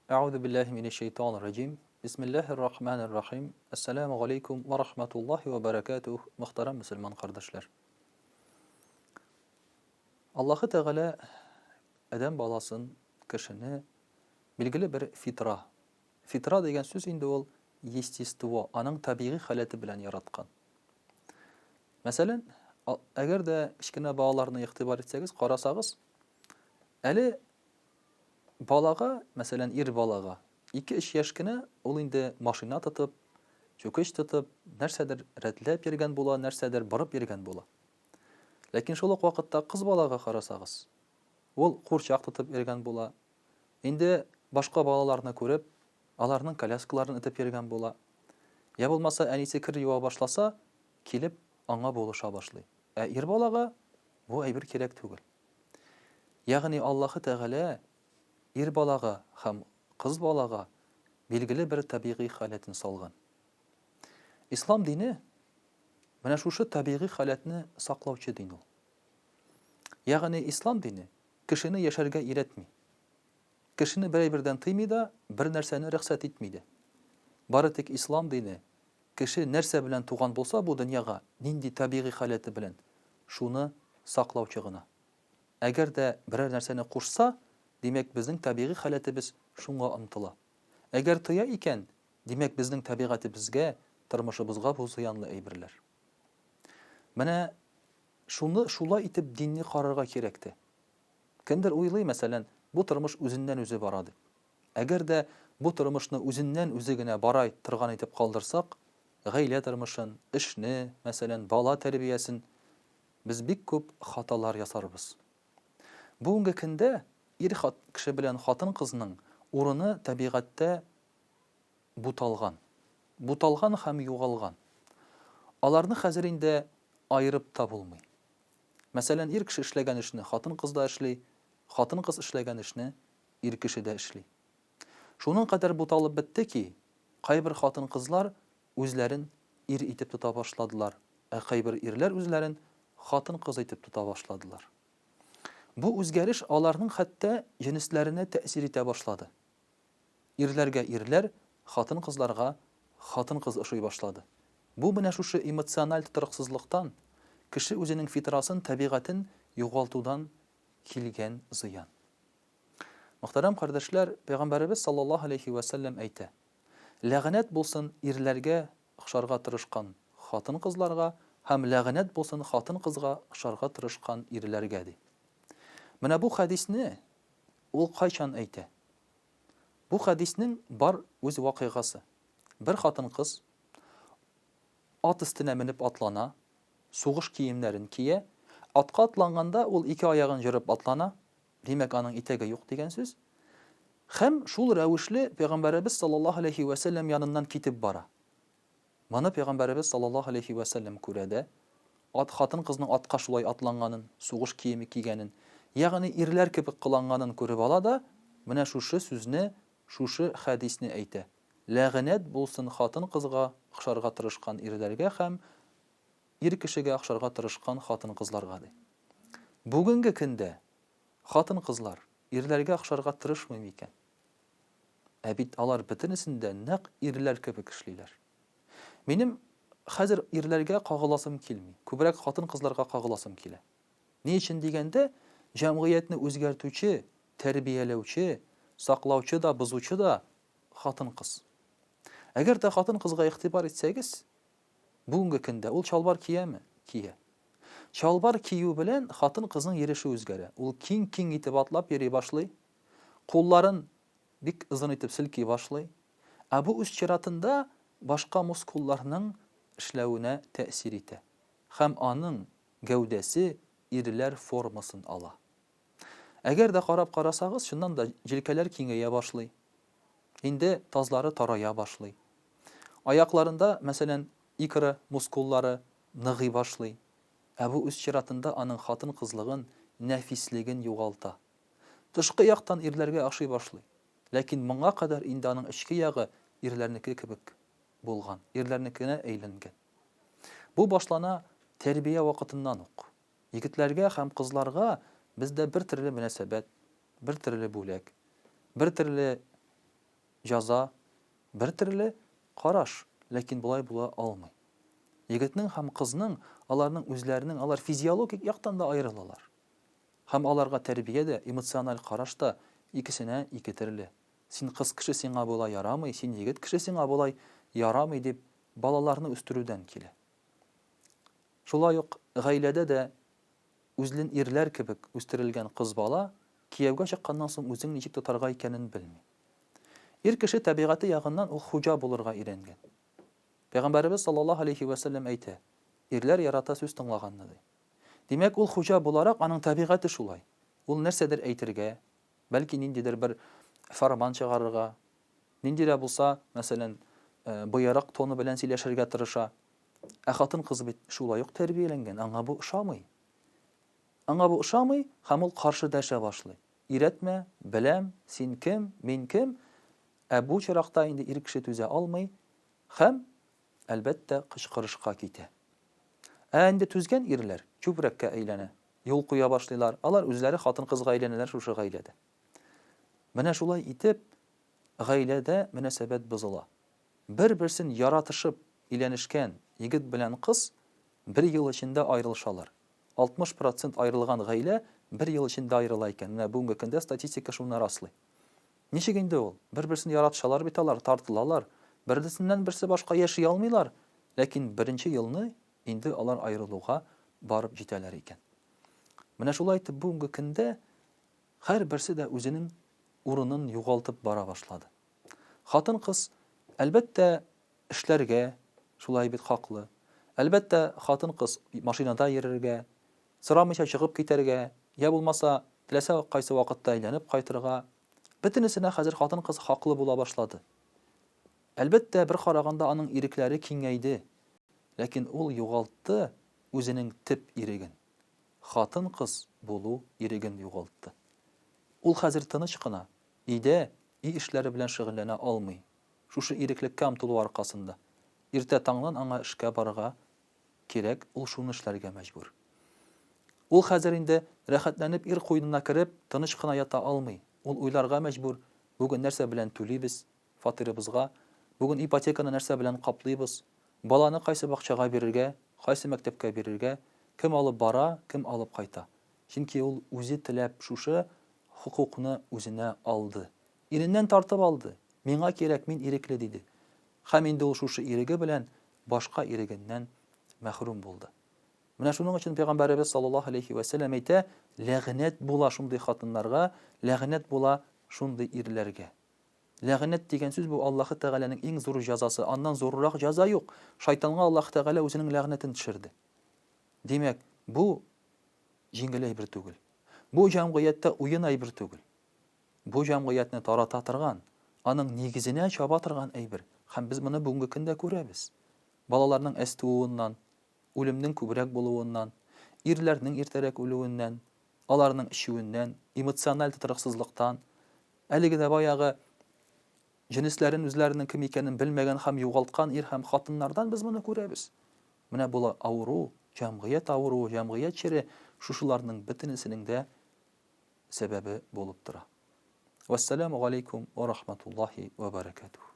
Әгъузу биллаһи минәш шәйтанир раҗим. Бисмиллаһир рахманир рахим. Әссәламү галәйкүм вә рахматуллаһи вә бәрәкәтүһ, мөхтәрәм мөселман кардәшләр. Аллаһы Тәгалә адәм баласын, кешене билгеле бер фитра. Фитра дигән сүз инде ул естество, аның табигый халәте белән яраткан. Мәсәлән, әгәр дә кечкенә балаларны игътибар итсәгез, карасагыз, әле Балага, мәсәлән, ир балага, ике-өч яшь кенә, ул инде машина тотып, чүкеч тотып, нәрсәдер рәтләп йөргән була, нәрсәдер борып йөргән була. Ләкин шул ук вакытта кыз балага карасагыз, ул курчак тотып йөргән була, инде башка балаларны күреп, аларның коляскаларын этеп йөргән була. Я булмаса, әнисе кер юа башласа, килеп, аңа булыша башлый. Ә ир балага бу әйбер кирәк түгел. Ягъни Аллаһы Тәгалә ир балага һәм кыз балага билгеле бер табигый халәтен салган. Ислам дине менә шушы табигый халәтне саклаучы дин ул. Ягъни ислам дине кешене яшәргә өйрәтми. Кешене бер әйбердән тыймый да, бер нәрсәне рөхсәт итми дә. Бары тик ислам дине кеше нәрсә белән туган булса бу дөньяга, нинди табигый халәте белән, шуны саклаучы гына. Әгәр дә берәр нәрсәне кушса, димәк, безнең табигый халәтебез шуңа омтыла. Әгәр тыя икән, димәк, безнең табигатебезгә, тормышыбызга бу зыянлы әйберләр. Менә шуны шулай итеп динне карарга кирәк тә. Кемдер уйлый, мәсәлән, бу тормыш үзеннән-үзе бара дип. Әгәр дә бу тормышны үзеннән-үзе генә бара торган итеп калдырсак, гаилә тормышын, эшне, мәсәлән, бала тәрбиясен, без бик күп хаталар ясарбыз. Бүгенге көндә ир кеше белән хатын-кызның урыны табигатьтә буталган. Буталган һәм югалган. Аларны хәзер инде аерып та булмый. Мәсәлән, ир кеше эшләгән эшне хатын-кыз да эшли, хатын-кыз эшләгән эшне ир кеше дә эшли. Шуның кадәр буталып бетте ки, кайбер хатын-кызлар үзләрен ир итеп тота башладылар, ә кайбер ирләр үзләрен хатын-кыз итеп тота башладылар. Бу үзгәреш аларның хәтта җенесләренә тәэсир итә башлады. Ирләргә ирләр, хатын-кызларга хатын-кыз ошый башлады. Бу менә шушы эмоциональ тотрыксызлыктан, кеше үзенең фитрасын, табигатен югалтудан килгән зыян. Мөхтәрәм кардәшләр, Пәйгамбәребез саллаллаһу алейһи вә сәлләм әйтә, Ләгънәт булсын ирләргә охшарга тырышкан хатын-кызларга һәм ләгънәт булсын хатын-кызга охшарга тырышкан ирләргә, ди. Менә бу хәдисне ул кайчан әйтә? Бу хәдиснең бар үз вакыйгасы. Бер хатын-кыз ат өстенә менеп атлана, сугыш киемнәрен кия, атка атланганда ул ике аягын җырып атлана, димәк, аның итәге юк дигән сүз. Һәм шул рәвешле Пәйгамбәребез саллаллаһу алейһи вә сәлләм яныннан китеп бара. Моны Пәйгамбәребез саллаллаһу алейһи вә сәлләм күрә дә, ат хатын-кызның атка шулай атланганын, сугыш киеме кигәнен, ягъни ирләр кебек кыланганын күреп ала да, менә шушы сүзне, шушы хәдисне әйтә, Ләгънәт булсын хатын-кызга охшарга тырышкан ирләргә һәм ир кешегә охшарга тырышкан хатын-кызларга, ди. Бүгенге көндә хатын-кызлар ирләргә охшарга тырышмый микән? Ә бит алар бөтенесен дә нәкъ ирләр кебек эшлиләр. Минем хәзер ирләргә кагыласым килми, күбрәк хатын-кызларга кагыласым килә. Ни өчен дигәндә, җәмгыятьне үзгәртүче, тәрбияләүче, саклаучы да, бозучы да хатын-кыз. Әгәр дә хатын-кызга игътибар итсәгез, Бүгенге көндә ул чалбар кияме? Кия. Чалбар кию белән хатын-кызның йөреше үзгәрә. Ул киң-киң итеп атлап йөри башлый, кулларын бик озын итеп селки башлый. Ә бу үз чиратында башка мускулларның эшләвенә тәэсир итә һәм аның гәүдәсе ирләр формасын ала. Әгәр дә карап карасагыз, чыннан да җилкәләр киңәя башлый. Инде тазлары тарая башлый. Аякларында, мәсәлән, икра мускуллары ныгый башлый. Ә бу үз чиратында аның хатын-кызлыгын, нәфислеген югалта. Тышкы яктан ирләргә охшый башлый. Ләкин моңа кадәр инде аның эчке ягы ирләрнеке кебек булган, ирләрнекенә әйләнгән. Бу башлана тәрбия вакытыннан ук. Егетләргә һәм кызларга бездә бер төрле мөнәсәбәт, бер төрле бүләк, бер төрле Җәза, бер төрле караш, ләкин болай була алмый. Егетнең һәм кызның, аларның үзләренең, алар физиологик яктан да аерылалар. Һәм аларга тәрбия дә, эмоциональ караш та икесенә ике төрле. Син кыз кеше сиңа болай ярамый, син егет кеше сиңа болай ярамый дип балаларны үстерүдән килә. Шулай ук гаиләдә дә үзлен ирләр кебек үстерелгән кыз бала кияүгә чыкканнан соң үзен ничек тотарга икәнен белми. Ир кеше табигате ягыннан ул хуҗа булырга өйрәнгән. Пәйгамбәребез саллаллаһу алейһи вә сәлләм әйтә, Ирләр ярата сүз тыңлаганны, ди. Димәк, ул хуҗа буларак, аның табигате шулай. Ул нәрсәдер әйтергә, бәлки ниндидер бер фәрман чыгарырга, нинди дә булса, мәсәлән, боерык тоны белән сөйләшергә тырыша. Ә хатын-кыз бит шулай ук тәрбияләнгән, аңа бу ошамый. Аңа бу ошамый һәм ул каршы дәшә башлый. Өйрәтмә, беләм, син кем, мин кем? Ә бу очракта инде ир кеше түзә алмый һәм, әлбәттә, кычкырышка китә. Ә инде түзгән ирләр чүпрәккә әйләнә, юл куя башлыйлар, алар үзләре хатын-кызга әйләнәләр шушы гаиләдә. Менә шулай итеп, гаиләдә мөнәсәбәт бозыла. Бер-берсен яратышып өйләнешкән егет белән кыз бер ел эчендә аерылышалар. 60 процент аерылган гаилә бер ел эчендә аерыла икән. Менә бүгенге көндә статистика шуны раслый. Ничек инде ул? Бер-берсен яратышалар бит алар, тартылалар. Берсеннән берсе башка яши алмыйлар. Ләкин беренче елны инде алар аерылуга барып җитәләр икән. Менә шулай итеп бүгенге көндә һәрберсе дә үзенең урынын югалтып бара башлады. Хатын-кыз, әлбәттә, эшләргә, шулай бит хаклы. Әлбәттә, хатын-кыз машинада йөрергә, сорамыйча чыгып китәргә, я булмаса, теләсә кайсы вакытта әйләнеп кайтырга. Бөтенесенә хәзер хатын-кыз хаклы була башлады. Әлбәттә, бер караганда аның ирекләре киңәйде. Ләкин ул югалтты үзенең төп иреген. Хатын-кыз булу иреген югалтты. Ул хәзер тыныч кына, өйдә, өй эшләре белән шөгыльләнә алмый. Шушы иреклеккә омтылу аркасында, иртә таңнан аңа эшкә барырга кирәк, ул шуны эшләргә мәҗбүр. Ул хәзер инде рәхәтләнеп ир куенына кереп, тыныч кына ята алмый. Ул уйларга мәҗбүр, бүген нәрсә белән түлибез фатирыбызга, бүген ипотеканы нәрсә белән каплыйбыз, баланы кайсы бакчага бирергә, кайсы мәктәпкә бирергә, кем алып бара, кем алып кайта. Чөнки ул үзе теләп шушы хокукны үзенә алды. Иреннән тартып алды. Миңа кирәк, мин ирекле, диде. Һәм инде ул шушы иреге белән башка ирегеннән мәхрүм булды. Менә шуның өчен Пәйгамбәребез саллаллаһу алейхи вә сәлләм әйтә, ләгънәт була шундый хатыннарга, ләгънәт була шундый ирләргә. Ләгънәт дигән сүз бу Аллаһы Тәгаләнең иң зур җәзасы, аннан зуррак җәза юк. Шайтанга Аллаһы Тәгалә үзенең ләгънәтен төшерде. Димәк, бу җиңел әйбер түгел. Бу җәмгыятьтә уен әйбер түгел. Бу җәмгыятьне тарата торган, аның нигезенә чаба торган әйбер. Һәм без моны бүгенге көндә күрәбез. Балаларның әз тууыннан, үлемнең күбрәк булуыннан, ирләрнең иртәрәк үлүеннән, аларның эчүеннән, эмоциональ тотрыксызлыктан, әлеге дә баягы җенесләрен үзләренең кем икәнен белмәгән һәм югалткан ир һәм хатыннардан без моны күрәбез. Менә бу авыру, җәмгыять авыруы, җәмгыять чире шушыларның бөтенесенең дә сәбәбе булып тора. Вәссәламү галәйкүм вә рахматуллаһи вә бәрәкәтүһ.